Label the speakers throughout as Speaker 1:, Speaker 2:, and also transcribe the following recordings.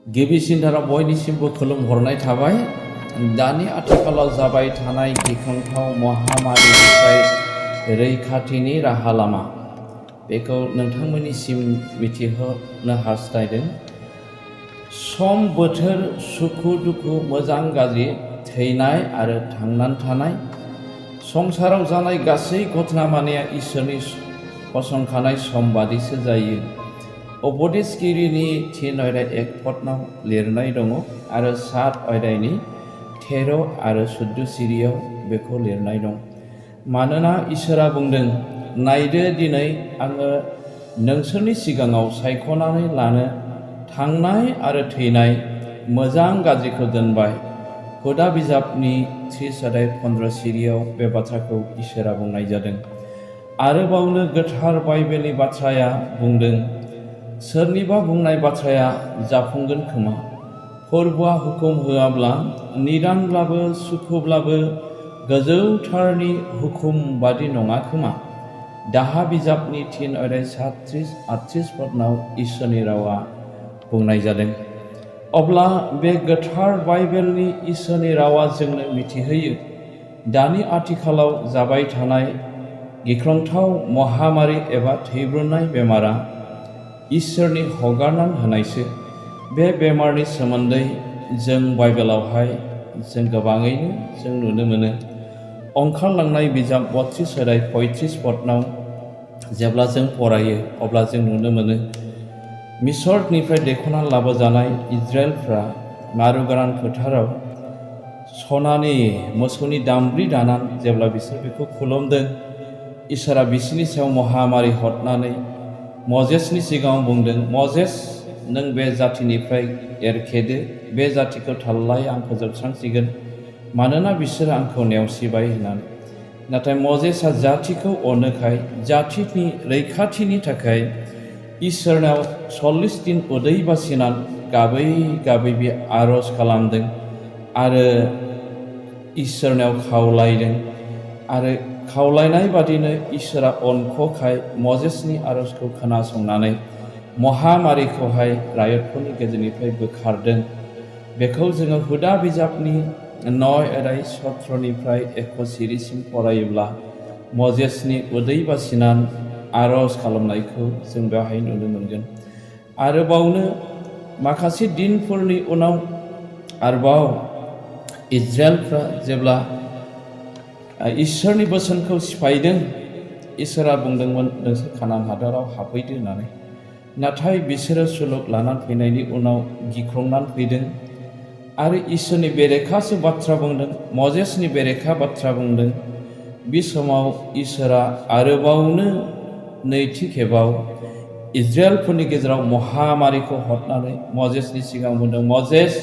Speaker 1: गिबिसिनथाराव बयनिसिमबो खुलुमहरनाय थाबाय। दानि आथिखालाव जाबाय थानाय गिख्रंथाव महामारिनिफ्राय रैखाथिनि राहा लामा बेखौ नोंथांमोननिसिम मिथिहोनो हास्थायदों। सम बोथोर सुखु दुखु मोजां गाज्रि थैनाय आरो थांनानै थानाय संसाराव जानाय गासै घटना मानिया इसोरनि फसंखानाय सम बादिसो जायो। उपदेशगिरिनि 3 अध्याय 1 पदनाव लिरनाय दङ आरो 7 अध्यायनि 13 आरो 14 सिरियाव बेखौ लिरनाय दं। मानोना इसोरा बुंदों, नायदो दिनै आङो नोंसोरनि सिगाङाव सायख'नानै लानो थांनाय आरो थैनाय मोजां गाज्रिखौ दोनबाय। हुदा बिजाबनि 30 अध्याय 15 सिरियाव बे बाथ्राखौ इसोरा बुंनाय जादों। आरोबावनो गोथार बाइबेलनि बाथ्राया बुंदों, सोरनिबा बुंनाय बाथ्राया जाफुंगोन खोमा। फोरबुआ हुकुम होआब्ला निदानब्लाबो सुखुब्लाबो गोजौथारनि हुकुम बादि नङा खोमा। दाहा बिजाबनि 3 अध्याय 37-38 पदनाव इसोरनि रावा बुंनाय जादों। अब्ला बे गोथार बाइबेलनि इसोरनि रावा जोंनो मिथिहोयो, दानि आथिखालाव जाबाय थानाय गिख्रंथाव महामारि एबा थैब्रुनाय बेमारा इसोरनि हगारनानै होनायसो। बे बेमारनि सोमोन्दै जों बाइबेलावहाय जों गोबाङैनो जों नुनो मोनो। ओंखारलांनाय बिजाब 32 अध्याय 35 पदनाव जेब्ला जों फरायो अब्ला जों नुनो मोनो, मिसरनिफ्राय दैखोना लाबोजानाय इजराइलफ्रा मारुगोरान फोथाराव सनानि मोसौनि दामब्रि दानानै जेब्ला बिसोर बेखौ खुलुमदों, इसोरा बिसोरनि सायाव महामारि हरनानै मजेसनि सिगाङाव बुंदों, मजेस नों बे जातिनिफ्राय एरखेदो, बे जातिखौ थाल्लायै आं फोजोबस्रांसिगोन, मानोना बिसोरो आंखौ नेवसिबाय होननानै। नाथाय मजेसआ जातिखौ अनोखाय, जातिनि रैखाथिनि थाखाय इसोरनाव 40 दिन उदै बासिनानै गाबै गाबै बे आर'ज खालामदों आरो इसोरनाव खावलायदों। आरो खावलायनाय बादिनो इसोरा अनख'खाय मजेसनि आर'जखौ खोनासंनानै महामारिखौहाय रायतफोरनि गेजेरनिफ्राय बोखारदों। बेखौ जोङो हुदा बिजाबनि 9 अध्याय 17निफ्राय 1 सिरिसिम फरायोब्ला मजेसनि उदै बासिनानै आर'ज खालामनायखौ जों बेवहाय नुनो मोनगोन। आरोबावनो माखासे दिनफोरनि उनाव आरोबाव इजराइलफ्रा जेब्ला इसोरनि बोसोनखौ सिफायदों, इसोरा बुंदोंमोन नोंसोर कानान हादराव हाबफैदो होननानै। नाथाय बिसोरो सुलुग लानानै फैनायनि उनाव गिख्रंनानै फैदों आरो इसोरनि बेरेखासो बाथ्रा बुंदों, मजेसनि बेरेखा बाथ्रा बुंदों। बे समाव इसोरा आरोबावनो नैथि खेबाव इजराइलफोरनि गेजेराव महामारिखौ हरनानै मजेसनि सिगां बुंदों, मजेस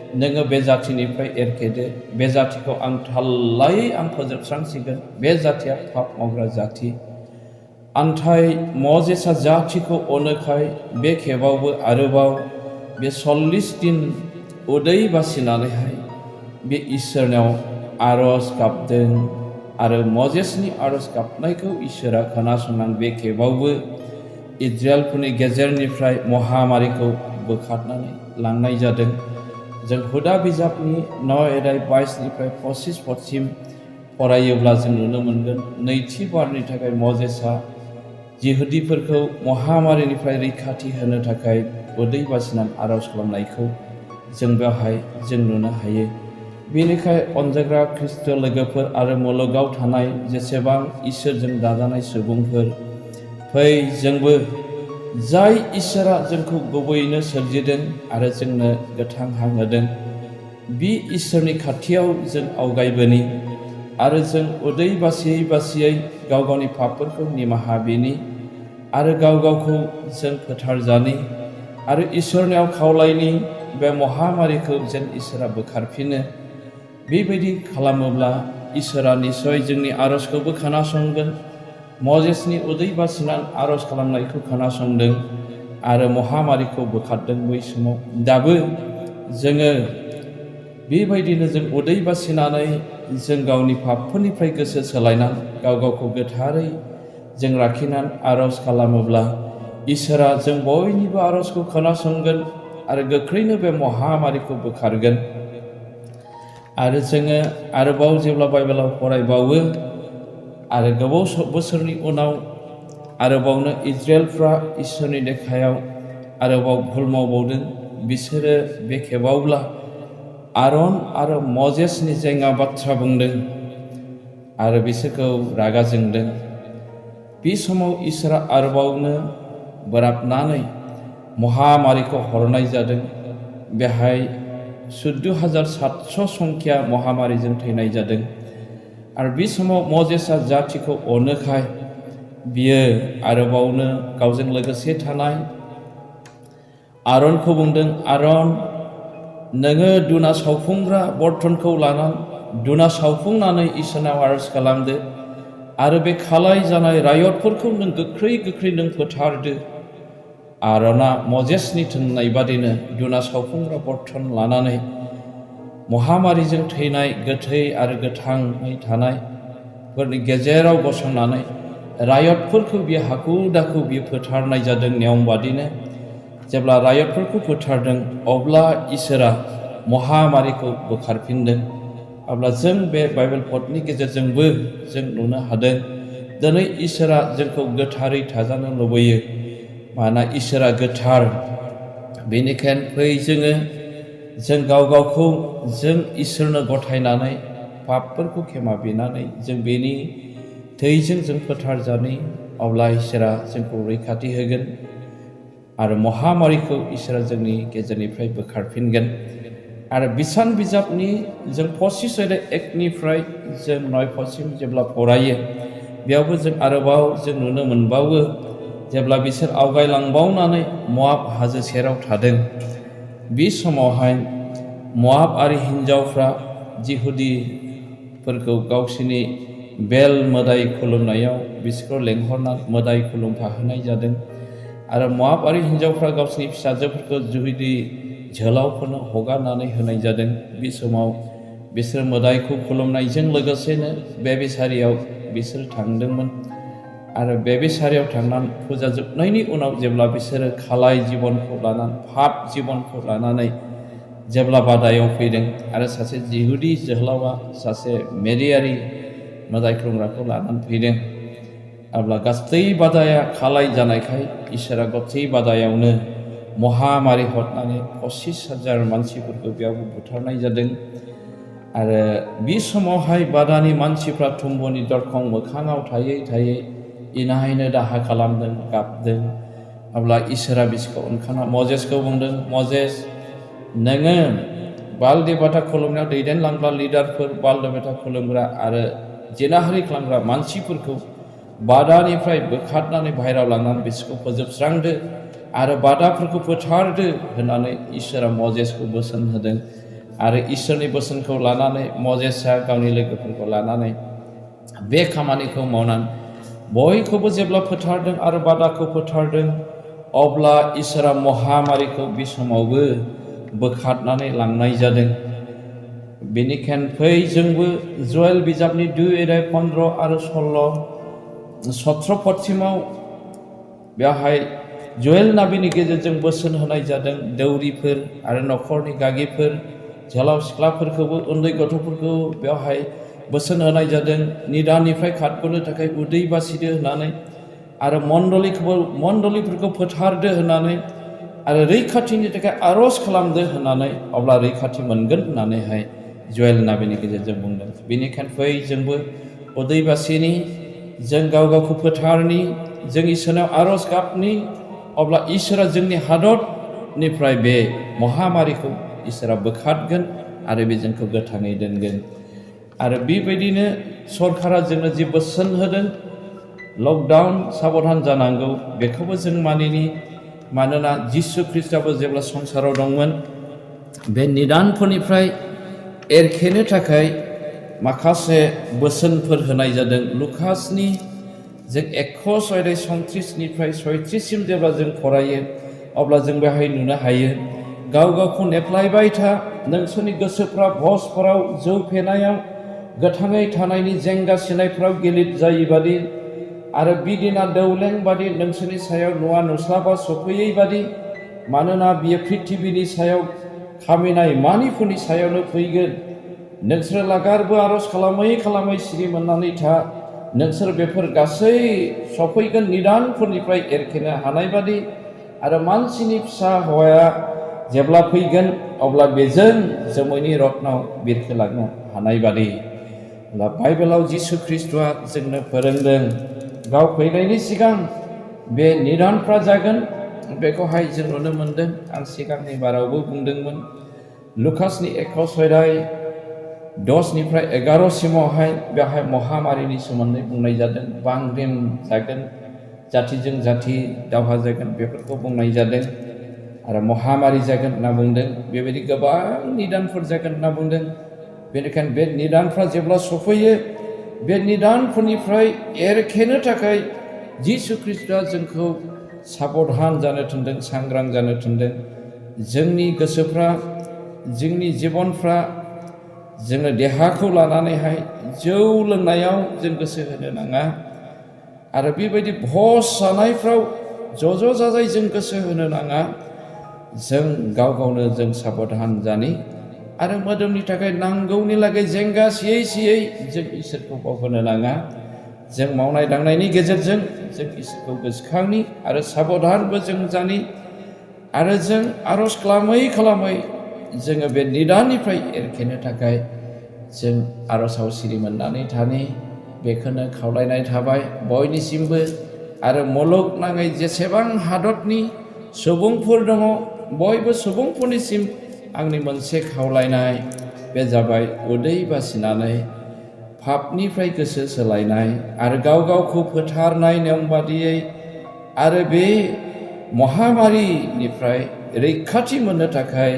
Speaker 1: नोङो बे जातिनिफ्राय एरखेदो, बे जातिखौ आं थाल्लायै आं फोजोबस्रांसिगोन, बे जातिया पाप मावग्रा जाति। आन्थाय मजेसआ जातिखौ अनोखाय बे खेबावबो आरोबाव बे 40 दिन उदै बासिनानैहाय बे इसोरनाव आर'ज गाबदों आरो मजेसनि आर'ज गाबनायखौ इसोरा खोनासंनानै बे खेबावबो इजराइलफोरनि गेजेरनिफ्राय महामारिखौ बोखारनानै लांनाय जादों। जों हुदा बिजाबनि 9 अध्याय 22निफ्राय 25 पदसिम फरायोब्ला जों नुनो मोनगोन, नैथि बारनि थाखाय मजेसआ जिहुदिफोरखौ महामारिनिफ्राय रैखाथि होनो थाखाय उदै बासिनानै आर'ज खालामनायखौ जों बेवहाय जों नुनो हायो। बेनिखायनो अनजाग्रा ख्रिस्ट लोगोफोर आरो मुलुगाव थानाय जेसेबां इसोरजों दाजानाय सुबुंफोर, फै जोंबो जाय इसोरा जोंखौ गुबैयैनो सोरजिदों आरो जोंनो गोथां हां होदों, बे इसोरनि खाथियाव जों आवगायबोनि आरो जों उदै बासियै बासियै गाव गावनि पापफोरखौ निमाहा बिनि आरो गाव गावखौ जों फोथारजानि आरो इसोरनियाव खावलायनि बे महामारिखौ जेन इसोरा बोखारफिनो। बेबायदि खालामोब्ला इसोरा निस्सय जोंनि आर'जखौबो खोनासंगोन। मजेसनि उदै बासिनानै आर'ज खालामनायखौ खोनासंदों आरो महामारिखौ बोखारदों बै समाव। दाबो जोङो बेबायदिनो जों उदै बासिनानै जों गावनि पापफोरनिफ्राय गोसो सोलायनानै गाव गावखौ गोथारै जों लाखिनानै आर'ज खालामोब्ला इसोरा जों बयनिबो आर'जखौ खोनासंगोन आरो गोख्रैनो बे महामारिखौ बोखारगोन। आरो जोङो आरोबाव जेब्ला बाइबेलाव फरायबावो आरो गोबाव बोसोरनि उनाव आरोबावनो इजराइलफ्रा इसोरनि लेखायाव आरोबाव भुल मावबावदों। बिसोरो बे खेबावब्ला आरन आरो मजेसनि जेंना बाथ्रा बुंदों आरो बिसोरखौ रागा जोंदों। बे समाव इसोरा आरोबावनो बोराबनानै महामारिखौ हरनाय जादों। बेहाय 14,700 संख्या महामारिजों थैनाय जादों। आरो बे समाव मजेसआ जातिखौ अनोखाय बियो आरोबावनो गावजों लोगोसे थानाय आरनखौ बुंदों, आरन नोङो दुना सावफुंग्रा बर्तनखौ लानानै दुना सावफुंनानै इसोरनाव आरज खालामदो आरो बे खालाय जानाय रायतफोरखौ नों गोख्रै नों फोथारदो। आरना मजेसनि थोननाय बादिनो दुना सावफुंग्रा बर्तन लानानै महामारिजों थैनाय गोथै आरो गोथाङै थानायफोरनि गेजेराव गसंनानै रायतफोरखौ बियो हाखु दाखु बियो फोथारनाय जादों नियम बादिनो। जेब्ला रायतफोरखौ फोथारदों अब्ला इसोरा महामारिखौ बोखारफिनदों। अब्ला जों बे बाइबेल पदनि गेजेरजोंबो जों नुनो हादों दिनै इसोरा जोंखौ गोथारै थाजानो लुबैयो। मानोना इसोरा गोथार। बेनिखायनो फै जों गाव गावखौ जों इसोरनो गथायनानै पापफोरखौ खेमा बिनानै जों बेनि थैजों जों फोथारजानि। अब्ला इसोरा जोंखौ रैखाथि होगोन आरो महामारिखौ इसोरा जोंनि गेजेरनिफ्राय बोखारफिनगोन। आरो बिसान बिजाबनि जों 25:1 जों 9 जेब्ला फरायो बेयावबो जों आरोबाव जों नुनो मोनबावो जेब्ला बिसोर आवगायलांबावनानै मोआब हाजो सेराव थादों। बे समावहाय मोआबारि हिन्जावफ्रा जिहुदिफोरखौ गावसिनि बेल मोदाय खुलुमनायाव बिसोरखौ लेंहरनानै मोदाय खुलुमफाहोनाय जादों। आरो मोआबारि हिन्जावफ्रा गावसिनि फिसाजोफोरखौ जिहुदि जोहोलावफोरनो हगारनानै होनाय जादों। बे समाव बिसोर मोदायखौ खुलुमनायजों लोगोसेनो बेबिसारियाव बिसोर थांदोंमोन। आरो बेबिसारियाव थांनानै फुजा जोबनायनि उनाव जेब्ला बिसोरो खालाय जिबनखौ लानानै पाप जिबनखौ लानानै जेब्ला बादायाव फैदों आरो सासे जिहुदि जोहोलावा सासे मेरियारि मोदाय खुलुमग्राखौ लानानै फैदों। अब्ला गासै बादाया खालाय जानायखाय इसोरा गासै बादायावनो महामारि हरनानै 25,000 मानसिफोरखौ बेयावबो बुथारनाय जादों। आरो बे समावहाय बादानि मानसिफ्रा थुम्बुनि दरखं मोखाङाव थायै इनायनो दाहा खालामदों, गाबदों। अब्ला इसोरा बिसोरखौ ओंखारना मजेसखौ बुंदों, मजेस नोङो बालदे बाथा खुलुमनायाव दैदेनलांग्रा लिडारफोर, बालदे बाथा खुलुमग्रा आरो जिनाहारि खालामग्रा मानसिफोरखौ बादानिफ्राय बोखारनानै बाहेरायाव लांनानै बिसोरखौ फोजोबस्रांदो आरो बादाफोरखौ फोथारदो होननानै इसोरा मजेसखौ बोसोन होदों। आरो इसोरनि बोसोनखौ लानानै मजेसआ गावनि लोगोफोरखौ लानानै बे खामानिखौ मावनानै बयखौबो जेब्ला फोथारदों आरो बादाखौ फोथारदों अब्ला इसोरा महामारिखौ बे समावबो बोखारनानै लांनाय जादों। बेनिखायनो फै जोंबो जयेल बिजाबनि 2:15 आरो 16 पदसिमाव बेवहाय जयेल नाबिनि गेजेरजों बोसोन होनाय जादों। दौरिफोर आरो न'खरनि गागिफोर जोहोलाव सिख्लाफोरखौबो उन्दै गथ'फोरखौ बेवहाय बोसोन होनाय जादों। निदाननिफ्राय खारग'नो थाखाय उदै बासिदो होननानै आरो मण्डलिफोरखौ फोथारदो होननानै आरो रैखाथिनि थाखाय आर'ज खालामदो होननानै अब्ला रैखाथि मोनगोन होननानैहाय जयेल नाबिनि गेजेरजों बुंदों। बेनिखायनो फै जोंबो उदै बासिनि, जों गाव गावखौ फोथारनि, जों इसोरनाव आर'ज गाबनि। अब्ला इसोरा जोंनि हादरनिफ्राय बे महामारिखौ इसोरा बोखारगोन आरो बे जोंखौ गोथाङै दोनगोन। आरो बेबायदिनो सरकारा जोंनो जि बोसोन होदों लकडाउन साबधान जानांगौ बेखौबो जों मानिनि। मानोना जिसु ख्रिस्टआबो जेब्ला संसाराव दंमोन बे निदानफोरनिफ्राय एरखेनो थाखाय माखासे बोसोनफोर होनाय जादों। लुकासनि जों 1:34-36 जेब्ला जों फरायो अब्ला जों बेहाय नुनो हायो गाव गावखौ नेफ्लायबाय था, नोंसोरनि गोसोफ्रा भजफोराव जौ फेनायाव गोथाङै थानायनि जेंगा सिनायफ्राव गिलिर जायैबादि आरो बिदिना दौलें बादि नोंसोरनि सायाव नुवा नुस्लाबा सफैयै बादि मानोना बियो पृथिबिनि सायाव खामिनाय मानिफोरनि सायावनो फैगोन। नोंसोर लागारबो आरज खालामै सिरि मोननानै था। नोंसोर बेफोर गासै सफैगोन निदानफोरनिफ्राय एरखेनो हानाय बादि आरो मानसिनि फिसा हौवाया जेब्ला फैगोन अब्ला बेजों जोमैनि रत्नाव बिरखोलांनो हानाय बादि। बाइबेलाव जिसु ख्रिस्ट'आ जोंनो फोरोंदों गाव फैनायनि सिगां बे निदानफ्रा जागोन। बेखौहाय जों नुनो मोनदों। आं सिगांनि बारावबो बुंदोंमोन। लुकासनि 10:10-11 बेवहाय महामारिनि सोमोन्दै बुंनाय जादों। बांग्रिं जागोन, जाथिजों जाथि दावहा जागोन, बेफोरखौ बुंनाय जादों। आरो महामारि जागोन होनना बुंदों। बेबायदि गोबां निदानफोर जागोन होनना बुंदों। बेनिखायनो बे निदानफ्रा जेब्ला सफैयो, बे निदानफोरनिफ्राय एरखेनो थाखाय जिसु ख्रिस्ट'आ जोंखौ साबधान जानो थिनदों, सांग्रां जानो थिनदों। जोंनि गोसोफ्रा, जोंनि जिबनफ्रा, जोङो देहाखौ लानानैहाय जौ लोंनायाव जों गोसो होनो नाङा। आरो बेबायदि भज जानायफ्राव ज' जाजाय जों गोसो होनो नाङा। जों गाव गावनो जों साबधान जानि आरो मोदोमनि थाखाय नांगौनि लागै जेंगा सियै जों इसोरखौ बावगारनो नाङा। जों मावनाय दांनायनि गेजेरजों जों इसोरखौ गोसोखांनि आरो साबधानबो जों जानि। आरो जों आरज खालामै जोङो बे निदाननिफ्राय एरखेनो थाखाय जों आरजआव सिरि मोननानै थानि। बेखौनो खावलायनाय थाबाय बयनिसिमबो। आरो मुलुगनाङै जेसेबां हादरनि सुबुंफोर दङ, बयबो सुबुंफोरनिसिम आंनि मोनसे खावलायनाय, बे जाबाय उदै बासिनानै पापनिफ्राय गोसो सोलायनाय आरो गाव गावखौ फोथारनाय नेम बादियै आरो बे महामारिनिफ्राय रैखाथि मोननो थाखाय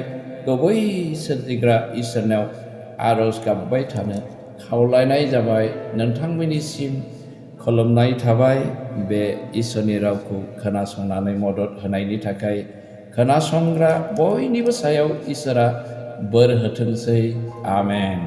Speaker 1: गुबै सोरजिग्रा इसोरनाव आरज गाबबाय थानो खावलायनाय जाबाय। नोंथांमोननिसिम खुलुमनाय थाबाय। बे इसोरनि रावखौ खोनासंनानै मदद होनायनि थाखाय खोनासंग्रा बयनिबो सायाव इसोरा बोर होथोंसै। आमेन।